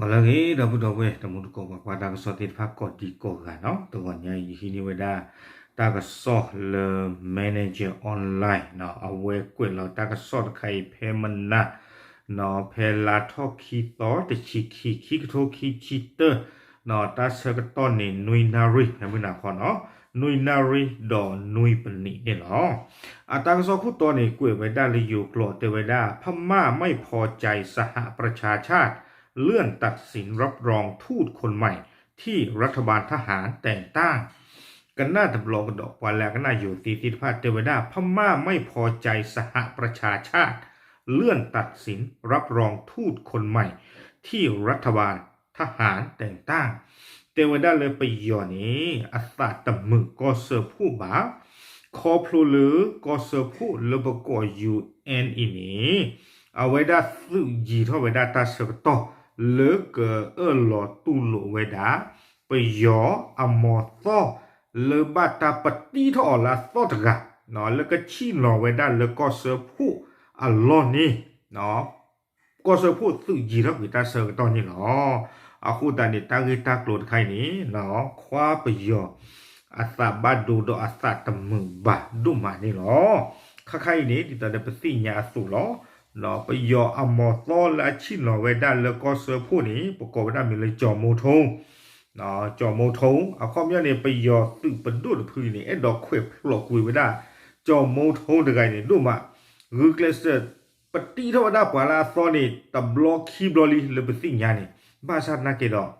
လၢအဂ့ၤ ဒီပုၢ်ဒီဝဲၢ် တံၤသကိးပှၤကွၢ်တၢ်ကစီၣ်သ့ၣ်တဖၣ်ကိးဒံကိးဂၤနီၤ, တဂီၤညါအံၤ ယဟံးန့ၢ်ဝဲဒၣ် တၢ်ကစီၣ်လၢ Manager Online နီၤ, အဝဲကွဲးလီၤတၢ်ကစီၣ်တခါအံၤဖဲမနၤ နီၤ, ဖဲလါထီၣ်ခံသီ တဆံခံ ခံကထိခံဆံတၢ နီၤ, တၢ်ဆၢကတီၢ်န့ၣ် နွံနၣ်ရံၣ် ဖဲမုၢ်နၤခီနီၤ, နွံနၣ်ရံၣ်ဒီးနွံပနံးန့ၣ်လီၤ. အတၢ်ကစီၣ်ခိၣ်တီန့ၣ် ကွဲးဝဲဒၣ်လၢယိၤကျိာ် တဲဝဲဒၣ် พม่าไม่พอใจสหประชาชาติ เลื่อนตัดสินรับรองทูตคนใหม่ที่รัฐบาลทหารแต่งตั้ง ကနၣ်တဘျီကဒီး ပှၤလၢအကနၣ်ယိၤသ့သ့ၣ်တဖၣ်တဲဝဲဒၣ် พม่าไม่พอใจสหประชาชาติ เลื่อนตัดสินรับรองทูตคนใหม่ที่รัฐบาลทหารแต่งตั้ง တဲဝဲဒၣ်လၢပယီၤန့ၣ် အသးတမုာ်ကီၢ်စၢဖှိၣ်ဘၣ်, ခီဖျိလၢကီၢ်စၢဖှိၣ်လၢပကိး UN အံၤန့ၣ် အဝဲဒၣ်သုးယံၤထီၣ်ဝဲဒၣ်တၢ်ဆၢကတီၢ် လၢကအၢၣ်လီၤတူၢ်လိာ်ဝဲဒၣ် ပယီၤအမီၤသီ လၢဘၣ်တၢ်ပတံထီၣ်အီၤလၢအသီတဂၤ လၢကဆ့ၣ်နီၤဝဲဒၣ်လၢကီၢ်စၢဖှိၣ်အလီၢ်န့ၣ် ကီၢ်စၢဖှိၣ်သုးယံၤထီၣ်ကွံာ်တၢ်ဆၢကတီၢ်န့ၣ်လီၤ. အဃိသတးန့ၣ် တၢ်ဂ့ၢ်တၢ်ကျိၤတခါအံၤန့ၣ် ခွါပယီၤ အသးဘၣ်ဒိဒီးအသးတမုာ်ဘၣ်ဒိၣ်မးန့ၣ်လီၤ. ခါခါအံၤန့ၣ် ဒ်သိးဒီးပသ့ၣ်ညါအသိးလီၤ. ပယီၤအမီၤသီလၢအဆ့ၣ်နီၤဝဲဒၣ်လၢကီၢ်စၢဖှိၣ်န့ၣ် ပကိးဝဲဒၣ်မ့ၢ်လၢကၠီၤမိထိ ကၠီၤမိထိ အခီပညီန့ၣ် ပယီၤသုးပဒိၣ်တဖုန့ၣ် အဲၣ်ဒိးခွဲးဖျိးကွံာ်ဝဲဒၣ် ကၠီၤမိထိတဂၤအံၤန့ၣ်ဒိၣ်မး, ဂုာ်ကျဲးစၢး ပတံထီၣ်ဝဲဒၣ်ပှၤလၢအသီန့ၣ် တဘျီခံဘျီလံလၢပသ့ၣ်ညါန့ၣ်, ဘၣ်ဆၣ်သနာ်က့ဒီး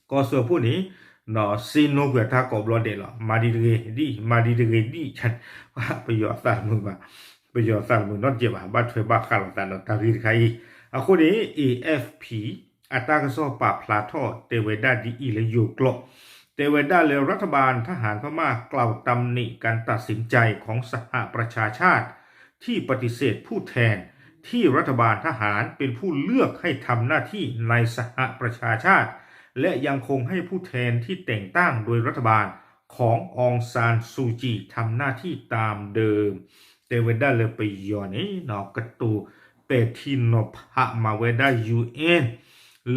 ကီၢ်စၢဖှိၣ်န့ၣ် စ့နိကွံာ်အတၢ်ကိးဘျီဒဲးလီၤ. မၤဒံတဂ့ၤဒံး, မၤဒံတဂ့ၤဒံး, ပယီၤအသးတမုာ်ဘၣ်, ပယီၤအသးတမုာ်နီတစဲးဘၣ်, ဘၣ်ထွဲဘၣ်ဃးလိာ်သးဒီးတၢ်ဂ့ၢ်တခါအံၤ. အဃိန့ၣ် A F P အတၢ်ကစီၣ်ပာ်ဖျါထီၣ်တဲဝဲဒၣ်ဒ်အံၤလၢယိၤကျိာ်, တဲဝဲဒၣ်လၢ รัฐบาลทหารพม่ากล่าวตำหนิการตัดสินใจของสหประชาชาติ ที่ปฏิเสธผู้แทนที่รัฐบาลทหารเป็นผู้เลือกให้ทำหน้าที่ในสหประชาชาติ และยังคงให้ผู้แทนที่แต่งตั้งโดยรัฐบาลขององซานซูจีทำหน้าที่ตามเดิม တဲဝဲဒၣ်လၢပယီၤန့ၣ် ကတိၤပဲာ်ထံနီၤဖးမၤဝဲဒၣ် UN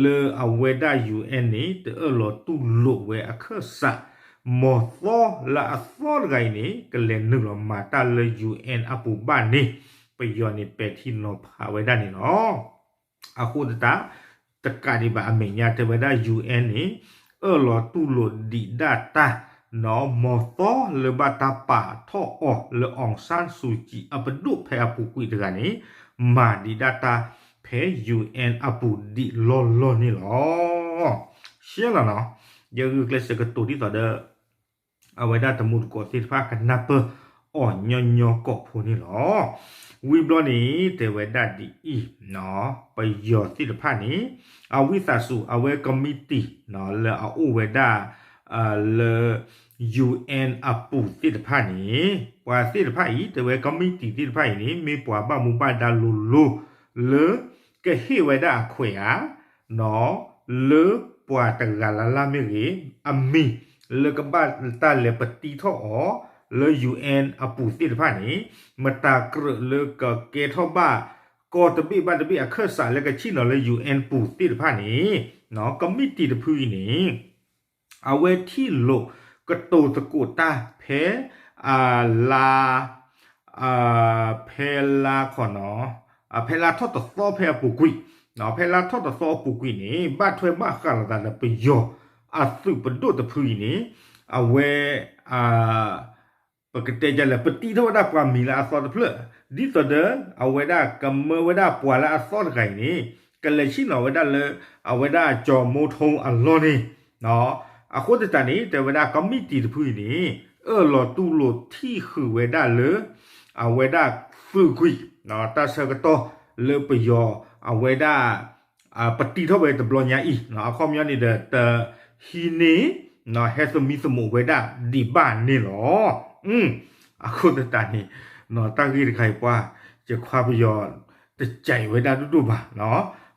လၢအဝဲဒၣ် UN န့ၣ် တအၢၣ်လီၤတူၢ်လိာ်ဝဲအခၢၣ်စး မီၤသီလၢအသီတဂၤအံၤန့ၣ် ကလဲၤနုာ်လီၤမၤတၢ်လၢ UN အပူၤဘၣ်န့ၣ် ပယီၤန့ၣ်ပဲာ်ထံနီၤဖးဝဲဒၣ်န့ၣ်လီၤ. အဃိသတး တကးဒံးဘၣ်အမဲာ်ညါတဲဝဲဒၣ် UN န့ၣ် အၢၣ်လီၤတူၢ်လိာ်ဒံးဒၣ်တၢ် နီၢ်မီၤသီလၢဘၣ်တၢ်ပာ်ထီၣ်အီၤလၢ အောင်ဆန်းစုကြည် အပဒိၣ်ဖဲအပူၤကွံာ်တဂၤန့ၣ် မၤဒံးဒၣ်တၢ်ဖဲ UN အပူၤဒံးလီၢ်လီၢ်န့ၣ်လီၤ. ရှဲလီၤနီၤ, ယဂုာ်ကျဲးစၢးကတိၤဒ်သိးဒီး အဝဲဒၣ်တံၤသကိးသ့ၣ်တဖၣ်ကနၢ်ပၢၢ်အီၤညီညီကိးဖိန့ၣ်လီၤ. ဝံၤဘျီန့ၣ် တဲဝဲဒၣ်ဒ်အံၤ, ပယီၤသ့ၣ်တဖၣ်န့ၣ် အဝံသးစူၤ အဝဲကမံးတံာ် လၢအအိၣ်ဝဲဒၣ် လၢ UN အပူၤသ့ၣ်တဖၣ်န့ၣ် ပှၤသ့ၣ်တဖၣ်အံၤ တဲဝဲကမံးတံာ်သ့ၣ်တဖၣ်အံၤန့ၣ် မ့ၢ်ပှၤဘၣ်မူဘၣ်ဒါလိၤလိၤ လၢကဟ့ၣ်ဝဲဒၣ်အခွဲးဧါ လၢပှၤတဂၤလၢ်လၢ်မ့ၢ်ဂ့ၤ အမံၤလၢကဘၣ်တၢ်လဲၤပတံထီၣ်အီၤ လၢ UN အပူၤသ့ၣ်တဖၣ်န့ၣ် မတၤကြၢးလၢကကဲထီၣ်ဘၣ် ကီၢ်တဘ့ၣ်ဘၣ်တဘ့ၣ်အခၢၣ်စးလၢကဆ့ၣ်နီၤလၢ UN ပူၤသ့ၣ်တဖၣ်န့ၣ် ကမံးတံာ်တဖုအံၤန့ၣ် အဝဲထံၣ်လိာ်ကတိၤသကိးတၢ်ဖဲ အ လါ ဖဲလါခီနီၤ ဖဲလါထီၣ်တသီဖဲအပူၤကွံာ်, ဖဲလါထီၣ်တသီအပူၤကွံာ်န့ၣ် ဘၣ်ထွဲဘၣ်ဃးလိာ်သးဒီးပယီၤအသုးပဒိၣ်တဖုအံၤန့ၣ် အဝဲ ပကတဲဒ်လဲၣ် ပတံထီၣ်ဝဲဒၣ်ပှၤမံၤလၢအသီတဖျၢၣ် ဒ်သိးဒီး အဝဲဒၣ်ကမၢဝဲဒၣ်ပှၤလၢအသီတဂၤအံၤန့ၣ် ကလဲၤဆ့ၣ်နီၤဝဲဒၣ်လၢ အဝဲဒၣ်ကၠီၤမိထိအလီၢ်န့ၣ် အဃိသတးန့ၣ် တဲဝဲဒၣ်ကမံးတံာ်တဖုအံၤန့ၣ် အၢၣ်လီၤတူၢ်လိာ်ထံၣ်ဃုာ်ဝဲဒၣ်လၢ အဝဲဒၣ်သုးကွံာ် တၢ်ဆၢကတီၢ်လၢပယီၤအဝဲဒၣ် ပတံထီၣ်ဝဲတဘျီညါအံၤ အခီပညီန့ၣ်ဒီး တဟံးန့ၢ် ဟဲသမံသမိးဝဲဒၣ်ဒံးဘၣ်န့ၣ်လီၤ. အဃိသတးန့ၣ် တၢ်ဂ့ၢ်တခါအံၤပှၤ ယခွါပယီၤ တကးဝဲဒၣ်ဒိၣ်ဒိၣ်ဘၣ်.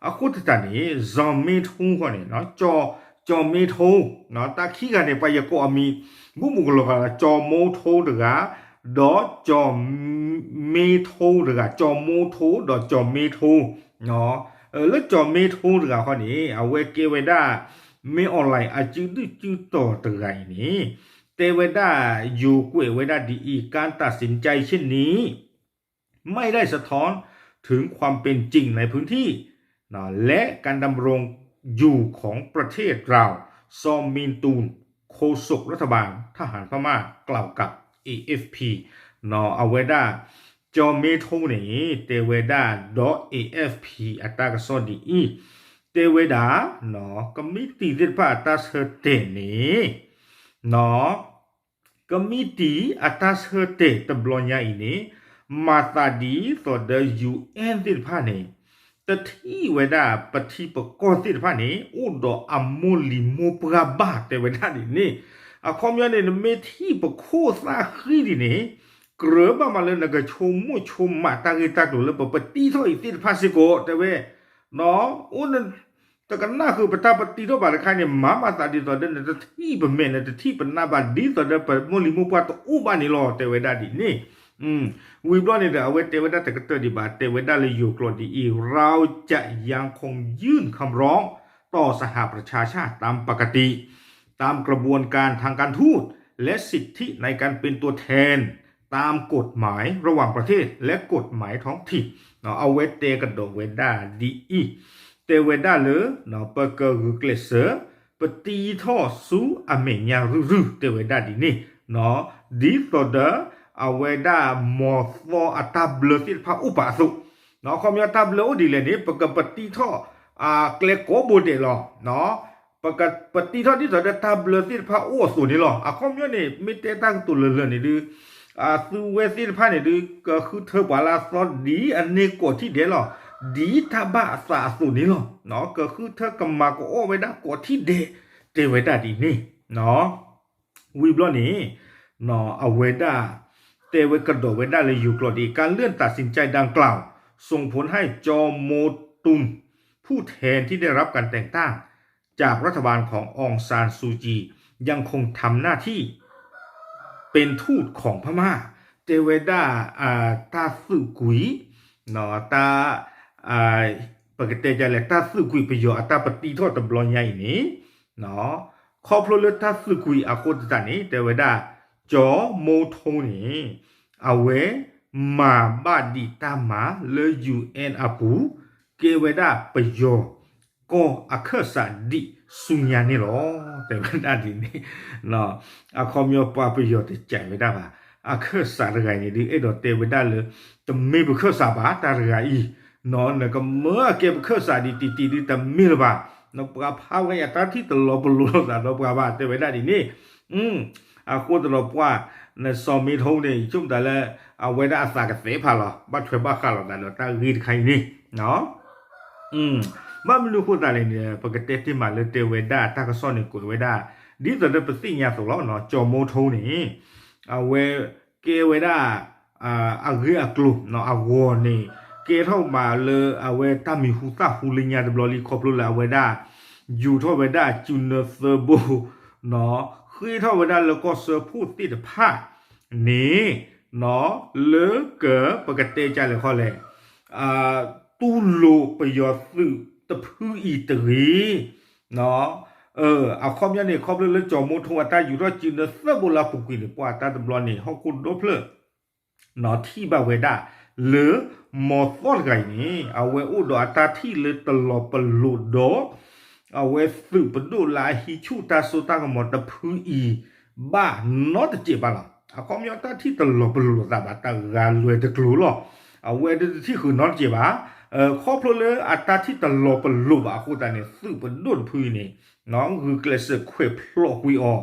အဃိသတးန့ၣ် ကၠီၤမိထိဃီန့ၣ် ကၠီၤမိထိ တၢ်ခံဂၤန့ၣ် ပှၤယကိးအမံၤ ဘူၣ်မုၢ်ကလီၤဂာ် ကၠီၤမိထိတဂၤ ဒီးကၠီၤမိထိတဂၤ ကၠီၤမိထိဒီးကၠီၤမိထိ လၢကၠီၤမ့ထိတဂၤဃီန့ၣ် အဝဲကဲဝဲဒၣ် မင်းအောင်လှိုင် အစုဒုၣ်စုတီၤတဂၤအံၤန့ၣ် တဲဝဲဒၣ် ယိၤကွဲးဝဲဒၣ်ဒ်အံၤ การตัดสินใจเช่นนี้ ไม่ได้สะท้อนถึงความเป็นจริงในพื้นที่ และการดำรงอยู่ของประเทศเรา ซอมมินตูน โฆษกรัฐบาลทหารพม่ากล่าวกับ เอเอฟพี အဝဲဒၣ် ကၠီၤမ့ထိန့ၣ် တဲဝဲဒၣ်ဒီး เอเอฟพี အတၢ်ကစီၣ်ဒ်အံၤ, တဲဝဲဒၣ် ကမံးတံာ်သ့ၣ်တဖၣ်အတၢ်ဆၢတဲာ်န့ၣ် ကမံးတံာ်အတၢ်ဆၢတဲာ်တဘျီညါအံၤန့ၣ် မၤသးဒ်သိးဒီး ယူၣ်အဲၣ် သ့ၣ်တဖၣ်န့ၣ် တထံၣ်ဝဲဒၣ်ပထံပကီၢ်သ့ၣ်တဖၣ်န့ၣ် အိၣ်ဒီးအမိၢ်လံၤမိၢ်ပှၢ်ဘၣ် တဲဝဲဒၣ်ဒ်န့ၣ်, အခီပညီန့ၣ် နမ့ၢ်ထံၣ်ပခိၣ်သၣ်ဃံဒ်န့ၣ် ကြၢးဘၣ်မးလၢနကဆိကမိၣ်ဆိကမးတၢ်ဂ့ၢ်တၢ်ကျိၤလၢပပတံထီၣ်အံၤသ့ၣ်တဖၣ်စ့ၢ်ကီး တဲဝဲ အိၣ် တကနၣ်ဃုာ်ပတၢ်ပတံထီၣ်ဘၣ်တခါန့ၣ် မၤမၤသးဒ်သိးဒီး နတထံၣ်ပမဲာ် နတထံၣ်ပနါဘၣ် ဒ်သိးဒီးပမိၢ်လံၤမိၢ်ပှၢ်တအိၣ်ဘၣ်န့ၣ်လီၤ တဲဝဲဒၣ်ဒ်န့ၣ်. ဝံၤဘျီန့ၣ်ဒီး အဝဲတဲဝဲဒၣ်တကတၢၢ်ဒံးဘၣ် တဲဝဲဒၣ်လၢယိၤကျိာ်ဒ်အံၤ เราจะยังคงยื่นคำร้องต่อสหประชาชาติตามปกติ ตามกระบวนการทางการทูต และสิทธิในการเป็นตัวแทน ตามกฎหมายระหว่างประเทศ และกฎหมายท้องถิ่น အဝဲတဲကဒီးဝဲဒၣ်ဒ်အံၤ, တဲဝဲဒၣ်လၢ ပကဂုာ်ကျဲးစၢး ပတံထီၣ်ဆူအမဲာ်ညါရုၢ်ရုၢ် တဲဝဲဒၣ်ဒ်န့ၣ်, ဒ်သိးဒီး အဝဲဒၣ်မီၤသီအတၢ်ဘျၢသ့ၣ်တဖၣ်အိၣ်ပာ်အသိး, အခီပညီတၢ်ဘျၢအိၣ်ဒ်လဲၣ်န့ၣ် ပကပတံထီၣ် ကျဲကိးဘိဒဲးလီၤ. ပတံထီၣ်ဒ်သိးဒီးတၢ်ဘျၢသ့ၣ်တဖၣ်အိၣ်အသိးန့ၣ်လီၤ. အခီပညီန့ၣ် မ့ၢ်တဲတၢ်ကတိၤလၢာ်လၢာ်န့ၣ်ဒုး သုဝဲသ့ၣ်တဖၣ်န့ၣ်ဒုး ကဃုထၢပှၤလၢအသီဒ်အန့ၢ်ကိးထံၣ်ဒဲးလီၤ. ဒ်တၢ်ဘၣ်အသးအသိးန့ၣ်လီၤ. ကဃုထၢကမၤကအီၣ်ဝဲဒၣ်ကိးထံၣ်ဒဲး တဲဝဲဒၣ်ဒ်န့ၣ် ဝံၤဘျီန့ၣ် အဝဲဒၣ် တဲဝဲကဒီးဝဲဒၣ်လၢယိၤကျိာ်ဒ်အံၤ การเลื่อนตัดสินใจดังกล่าว ส่งผลให้จอโมตุน ผู้แทนที่ได้รับการแต่งตั้งจากรัฐบาลขององซานซูจี ยังคงทำหน้าที่เป็นทูตของพม่า တဲဝဲဒၣ် တၢ်သုးကွံာ် တၢ် ပကတဲဒ်လဲၣ် တၢ်သုးကွံာ်ပယီၤအတၢ်ပတံထီၣ်တဘျီညါအံၤန့ၣ် ခီဖျိလၢတၢ်သုးကွံာ်အဃိသတးန့ၣ် တဲဝဲဒၣ် ကၠီၤမိထိန့ၣ် အဝဲမၤဘၣ်ဒံးတၢ်မၤလၢ ယူၣ်အဲၣ် အပူၤ ကဲဝဲဒၣ်ပယီၤကီၢ်အခၢၣ်စးဒံးဆူညါန့ၣ်လီၤ တဲဝဲဒၣ်ဒ်န့ၣ်. အခီပညီပှၤပယီၤတစဲးဝဲဒၣ်ဘၣ် အခၢၣ်စးတဂၤအံၤန့ၣ်ဒုး အဲၣ်ဒိးတဲဝဲဒၣ်လၢ တမ့ၢ်ပခၢၣ်စးဘၣ် တၢ်တဂၤအံၤ နကမၢအကဲပခၢၣ်စးဒံးတံၢ်တံၢ်ဒုး တမ့ၢ်လၢၤဘၣ်. နပှၤဖးဝဲအတၢ်ထံၣ်တလီၤပလိာ်လိာ်သးဒီးပှၤဘၣ် တဲဝဲဒၣ်ဒ်န့ၣ်. အဃိသတးဒီးပှၤ နစီၤမ့ထိန့ၣ် ယဆိကမိၣ်တၢ်လၢ အဝဲဒၣ်အသးကသဲးဖးလီၤ ဘၣ်ထွဲဘၣ်ဃးလိာ်သးဒီးတၢ်ဂ့ၢ်တခါအံၤန့ၣ် ဘၣ်မနုၤအဃိသတးလဲၣ်န့ၣ် ပကတဲတ့ၢ်မးလၢတဲဝဲဒၣ်တၢ်ကစီၣ်န့ၣ်ကွဲးဝဲဒၣ် ဒ်သိးဒီးပသ့ၣ်ညါအသိးလီၤ ကၠီၤမိထိန့ၣ် အဝဲကဲဝဲဒၣ် အဂ့ၢ်အကျိၤ အဂီၤန့ၣ် ကဲထီၣ်မးလၢအဝဲတၢ်မံၤဟူသၣ်ဟူလၢညါတဘျီလံ ခီဖျိလၢအဝဲဒၣ် ယူာ်ထီၣ်ဝဲဒၣ်စုနၢသၢဘိ ဃ့ထီၣ်ဝဲဒၣ်လၢကီၢ်စၢဖှိၣ်သ့ၣ်တဖၣ်န့ၣ် လၢကပကတဲကလဲၣ်ခီလဲၣ် တူၢ်လိာ်ပယီၤသုးတဖုအံၤတဂ့ၤ အခီပညီန့ၣ် ခီဖျိလၢကၠီၤမိထိအတၢ်ယူာ်ထီၣ်စုနၢသၢဘိလၢအပူၤကွံာ်န့ၣ် ပှၤတၢ်တဘျီန့ၣ် ဟီၣ်ခိၣ်ဒီဖျၢၣ် ထံၣ်ဘၣ်ဝဲဒၣ် လၢမီၤသီတဂၤအံၤန့ၣ် အဝဲအိၣ်ဒီးအတၢ်ထံၣ်လၢတလီၤပလိာ်ဒီး အဝဲသုးပဒိၣ်လၢအဟံးဆူၣ်တၢ်စိတၢ်ကမီၤတဖုအံၤ ဘၣ်နီတစဲးဘၣ်လီၤ. အခီပညီတၢ်ထံၣ်တလီၤပလိာ်သးဘၣ် တဂၤလွဲၤတကျိၤလီၤ. အဝဲဒၣ်တထံၣ်ဃုာ်နီတစဲးဘၣ်. ခီဖျိလၢအတၢ်ထံၣ်တလီၤပလိာ်ဘၣ်အဃိသတးန့ၣ် သုးပဒိၣ်တဖုအံၤန့ၣ် ဂုာ်ကျဲးစၢးခွဲးဖျိးကွံာ်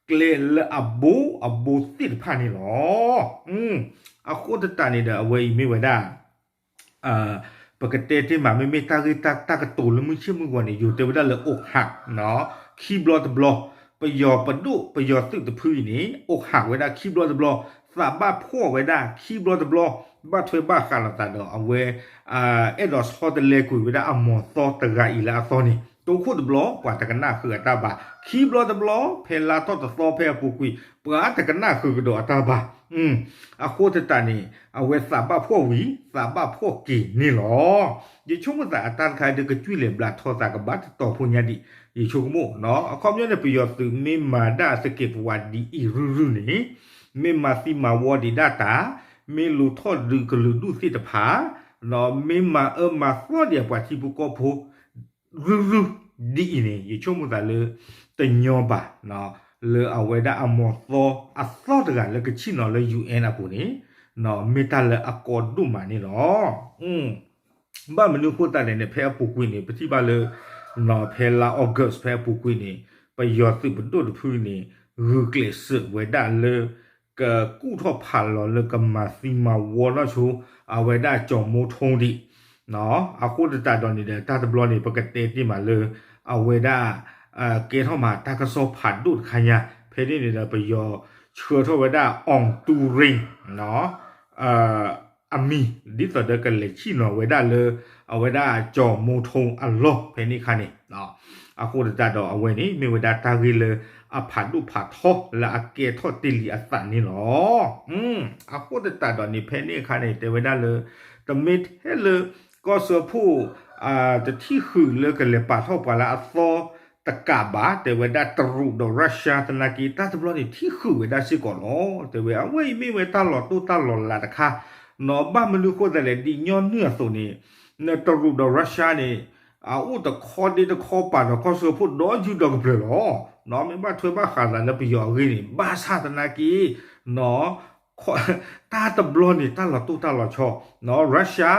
အီၤ ကျဲလၢအဘိအဘိသ့ၣ်တဖၣ်န့ၣ်လီၤ. အဃိသတးန့ၣ်ဒီး အဝဲအံၤမ့ၢ်ဝဲဒၣ် ပကတဲတ့ၢ်မး မ့မ့ၢ်တၢ်ဂ့ၢ်တၢ်ကတိၤလၢမုၢ်ဆ့ၣ်မုၢ်ဂီၤန့ၣ် ယိၤတဲဝဲဒၣ်လၢ အိၣ်ဟး ခံဘျီတဘျီ, ပယီၤပဒိၣ်ပယီၤသုးတဖုအံၤန့ၣ် အိၣ်ဟးဝဲဒၣ်ခံဘျီတဘျီ, သးဘၣ်ဖှီၣ်ဝဲဒၣ်ခံဘျီတဘျီ, ဘၣ်ထွဲဘၣ်ဃးလိာ်သးဒီးအဝဲ အဲၣ်ဒိးဆီတလဲကွံာ်ဝဲဒၣ်အမီၤသီတဂၤအံၤလၢအသီန့ၣ် တိခိၣ်တဘျီ ပှၤတကနၣ်ဃုာ်အတၢ်ဘါ, ခံဘျီတဘျီ ဖဲလါထီၣ်တသီဖဲအပူၤကွံာ် ပှၤတကနၣ်ဃုာ်ကဒီးအတၢ်ဘါ. အဃိသတးန့ၣ် အဝဲသးဘၣ်ဖှီၣ်ဝံၤ သးဘၣ်ဖှီၣ်က့ၤန့ၣ်လီၤ. ယဆိကမိၣ်သးအတၢ်တခါဒုးကစၢ်လဲၤဘျးထီသးကဘၣ်တတီၤဖိညါဒံး, ယဆိကမိၣ်, အခီပညီန့ၣ် ပယီၤသုးမ့ၢ်မၤဒၣ်သကဲးပဝးဒ်အံၤရုၢ်ရုၢ်န့ၣ်, မ့ၢ်မၤသံမၤဝီဒံးဒၣ်တၢ်, မ့ၢ်လူၤထီၣ်ဒုးကလုာ်ဒူၣ်သ့ၣ်တဖၣ်, မ့ၢ်မၤအၢမၤသီဒံးအပှၤထံဖိကီၢ်ဖိ ရုၢ်ရုၢ်ဒ်အံၤန့ၣ် ယဆိကမိၣ်သးလၢ တညီဘၣ်, လၢအဝဲဒၣ်အမီၤသီအသီတဂၤလၢကဆ့ၣ်နီၤလၢ ယူၣ်အဲၣ် အပူၤန့ၣ်, မ့ၢ်တၢ်လၢအကီဒိၣ်မးန့ၣ်လီၤ. ဘၣ်မနုၤအဃိသတးလဲၣ်န့ၣ် ဖဲအပူၤကွံာ်န့ၣ် ပထံၣ်ဘၣ်လၢ ဖဲလါ August ဖဲအပူၤကွံာ်န့ၣ် ပယီၤသုးပဒိၣ်တဖုန့ၣ် ဂုာ်ကျဲးစၢးဝဲဒၣ်လၢ ကကူၣ်ထီၣ်ဖးလီၤလၢကမၤသံမၤဝီထီၣ်ဆိ အဝဲဒၣ်ကၠီၤမိထိဒံး, အဃိသတးဒီးန့ၣ်ဒီး တၢ်တဘျီန့ၣ် ပကတဲတ့ၢ်မးလၢ အဝဲဒၣ် ကဲထီၣ်မးတၢ်ကစီၣ်ဖးဒိၣ်တခါညါ, ဖဲန့ၣ်န့ၣ်ဒီး ပယီၤဆှၢထီၣ်ဝဲဒၣ် အောင်သူရိန် အမံၤ ဒ်သိးဒီးကလဲၤဆ့ၣ်နီၤဝဲဒၣ်လၢ အဝဲဒၣ်ကၠီၤမိထိအလီၢ်ဖဲန့ၣ်အခါန့ၣ်, အဃိသတးဒီးအဝဲန့ၣ် မ့ၢ်ဝဲဒၣ်တၢ်ဂ့ၢ်လၢအဖးဒိၣ်ဖးထီလၢအကဲထီၣ်တ့ၢ်လံအသးန့ၣ်လီၤ. အဃိသတးဒီးန့ၣ် ဖဲန့ၣ်အခါန့ၣ် တဲဝဲဒၣ်လၢ တမ့ၢ်ထဲလၢ ကီၢ်စၢဖှိၣ် တထံၣ်ဃုာ်လၢကလဲၤပာ်ထီၣ်ပှၤလၢအသီတကးဘၣ် တဲဝဲဒၣ်တရူးဒီး Russia သနာ်က့ တၢ်တဘျီန့ၣ် ထံၣ်ဃုာ်ဝဲဒၣ်စ့ၢ်ကီးလီၤ. တဲဝဲ အဝဲအံၤမ့ၢ်ဝဲတၢ်လီၤတိၢ်တၢ်လီၤလးတခါ, ဘၣ်မနုၤဃိသတးလဲၣ် ဒ်ညီနုၢ်အသိးန့ၣ် တရူးဒီး Russia န့ၣ် အအိၣ်တခီဒ့တခီပာ်ဒီးကီၢ်စၢဖှိၣ်ဒီးယူၢ်ဒီးကပျၢၤလီၤ. မ့ၢ်ဘၣ်ထွဲဘၣ်ဃးသးလၢပယီၤအဂ့ၢ်န့ၣ် ဘၣ်ဆၣ်သနာ်က့ တၢ်တဘျီန့ၣ် တၢ်လီၤတိၢ်တၢ်လီၤဆီ Russia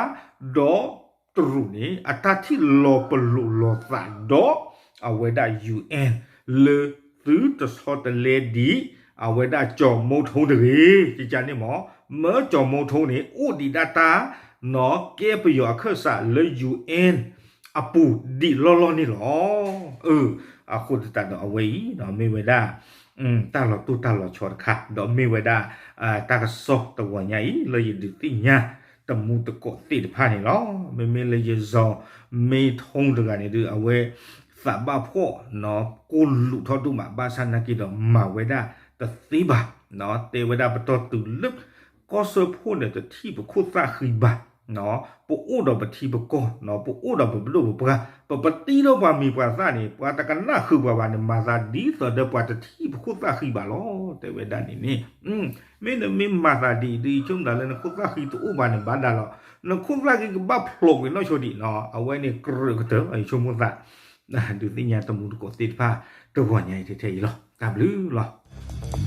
ဒီးတရူးန့ၣ် အတၢ်ထံၣ်လီၤပလိာ်လီၤသးဒီး အဝဲဒၣ် ယူၣ်အဲၣ် လၢသုတဆီတလဲဒံး အဝဲဒၣ်ကၠီၤမိထိတဂ့ၤ ကကန့ၣ်မ့ၢ် မၢကၠီၤမိထိန့ၣ် အိၣ်ဒံးဒၣ်တၢ် နီၢ်ကဲပယီၤအခၢၣ်စးလၢ ယူၣ်အဲၣ် အပူၤဒံးလီၢ်လီၢ်န့ၣ်လီၤ. အဃိသတးဒီးအဝဲအံၤ မ့ၢ်ဝဲဒၣ် တၢ်လီၤတိၢ်တၢ်လီၤဆီတခါ ဒီးမ့ၢ်ဝဲဒၣ် တၢ်ကစီၣ်တဂီၤညါအံၤ လၢယဒုးသ့ၣ်ညါ တမူတကိးသ့ၣ်တဖၣ်န့ၣ်လီၤ. မ့မ့ၢ်လၢယ စီၤမိထိတဂၤန့ၣ်ဒုး အဝဲ သးဘၣ်ဖှီၣ် ကိၢ်လူးထီၣ်ဒိၣ်မး ဘၣ်ဆၣ်သနာ်က့ဒီး မၤဝဲဒၣ်တသ့ဘၣ်. တဲဝဲဒၣ်ပတီၢ်တုၤလၢ ကီၢ်စၢဖှိၣ်န့ၣ် တထံၣ်ပခိၣ်သၣ်ဃံဘၣ် ပအိၣ်ဒီးပထံပကီၢ် ပအိၣ်ဒီးပပဒိၣ်ပပှၢ် ပပတံထီၣ်ပှၤမံၤပှၤသၣ်န့ၣ် ပှၤတကနၣ်ဃုာ်ပှၤဘၣ်န့ၣ် မၤသးဒ်သိးဒီးပှၤတထံၣ်ပခိၣ်သၣ်ဃံဘၣ်လီၤ. တဲဝဲဒၣ်န့ၣ်န့ၣ် မ့ၢ်နမ့ၢ်မၤသးဒ်အံၤဒ်အံၤ ဆိကမိၣ်သးလၢနခိၣ်သၣ်ဃံတအိၣ်ဘၣ်န့ၣ် ဘၣ်ဒၣ်လီၤ. နခိၣ်သၣ်ဃံကဘၣ်ဖျိးကွံာ်နီၢ်ဆိဒံးနီၤ အဝဲန့ၣ်ကြၢးကတၢၢ် ယဆိကမိၣ်သး ဒုးသ့ၣ်ညါတမူတကိးသ့ၣ်တဖၣ် တဂီၤညါအံၤထဲထဲအံၤလီၤ. တၢ်ဘျုးလီၤ.